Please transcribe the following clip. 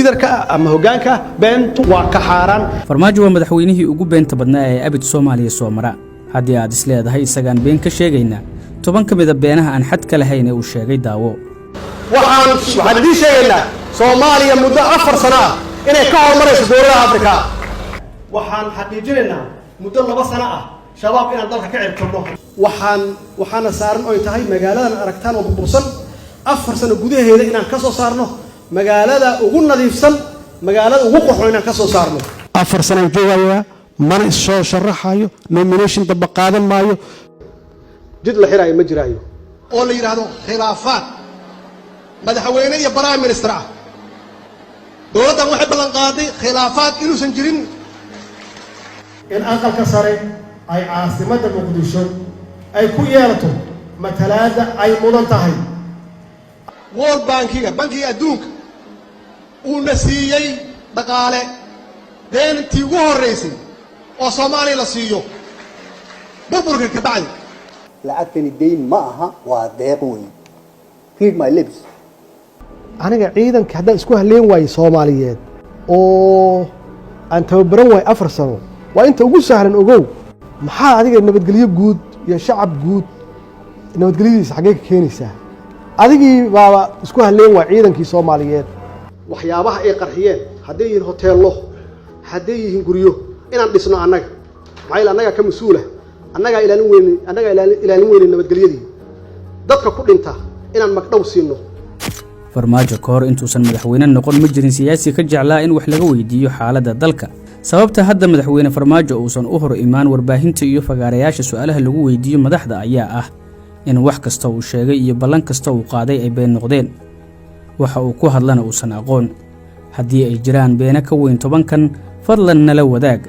Leaderka ama hoggaanka, beentu waa ka xaaraan. Farmaajo waa madaxweynihii ugu beenta badnaa ee abid Soomaaliya soo mara. Haddii aad is leedahay isagaan been ka sheegaynaa, 10 ka mida beenaha aan xad ka lahayn ee uu sheegay daawo. Waxaan idiin sheegaynaa Soomaaliya muddo 4 sano ah inay ka horumarayso dowladaha Afrika. Waxaan xaqiijinaynaa muddo 2 sano ah Shabaab inaan dalka ka ciribtirno. Waxaana saaran oy tahay magaaladan aragtaan oo burbursan 4 sano gudaheeda inaan ka soo saarno magaalada ugu nadiifsan, magaalada ugu qurxoon inaan ka soo saarno. 4 sanaan joogayaa, mana issoo sharaxayo, nomination damba qaadan maayo, jid la xiraayo ma jiraayo. Oo la yidhaahdo khilaafaad madaxweyne iyo prime minister ah. Dowladdan waxay ballan qaaday khilaafaad inuusan jirin. In Aqalka Sare ay caasimadda Muqdisho ay ku yeelato matalaadda ay mudan tahay. World Bankiga, Bankiga Adduunka, uuna siiyey dhaqaale deentii ugu horraysay oo Soomaaliya la siiyo burburka ka bacdi. Lacagtani deyn ma aha, waa deeq wey. Read my lips. Aniga ciidanka haddaan isku halleen waayo Soomaaliyeed oo aan tababaran waayo 4 sano, waa inta ugu sahlan. Ogow, maxaa adiga nabadgelyo guud iyo shacab guud nabadgelyadiisa xaggee ka keenaysaa? Adigii baaba isku halleen waay ciidankii Soomaaliyeed. Waxyaabaha ay qarxiyeen, hadday yihiin hoteello, hadday yihiin guryo, inaan dhisno annaga. Maxaa yeele annagaa ka mas-uula, annagaa ilaalin weyne, annagaa ilaalin weyne nabadgelyadii. Dadka ku dhinta inaan magdhow siino. Farmaajo ka hor intuusan madaxweyne noqon ma jirin siyaasi ka jeclaa in wax laga weydiiyo xaaladda dalka. Sababta hadda Madaxweyne Farmaajo uusan u hor imaan warbaahinta iyo fagaarayaasha su'aalaha lagu weydiiyo madaxda ayaa ah in wax kasta uu sheegay iyo ballan kasta uu qaaday ay been noqdeen, waxa uu ku hadlana uusan aqoon. Haddii ay jiraan beeno ka weyn 10-kan, fadlan nala wadaag.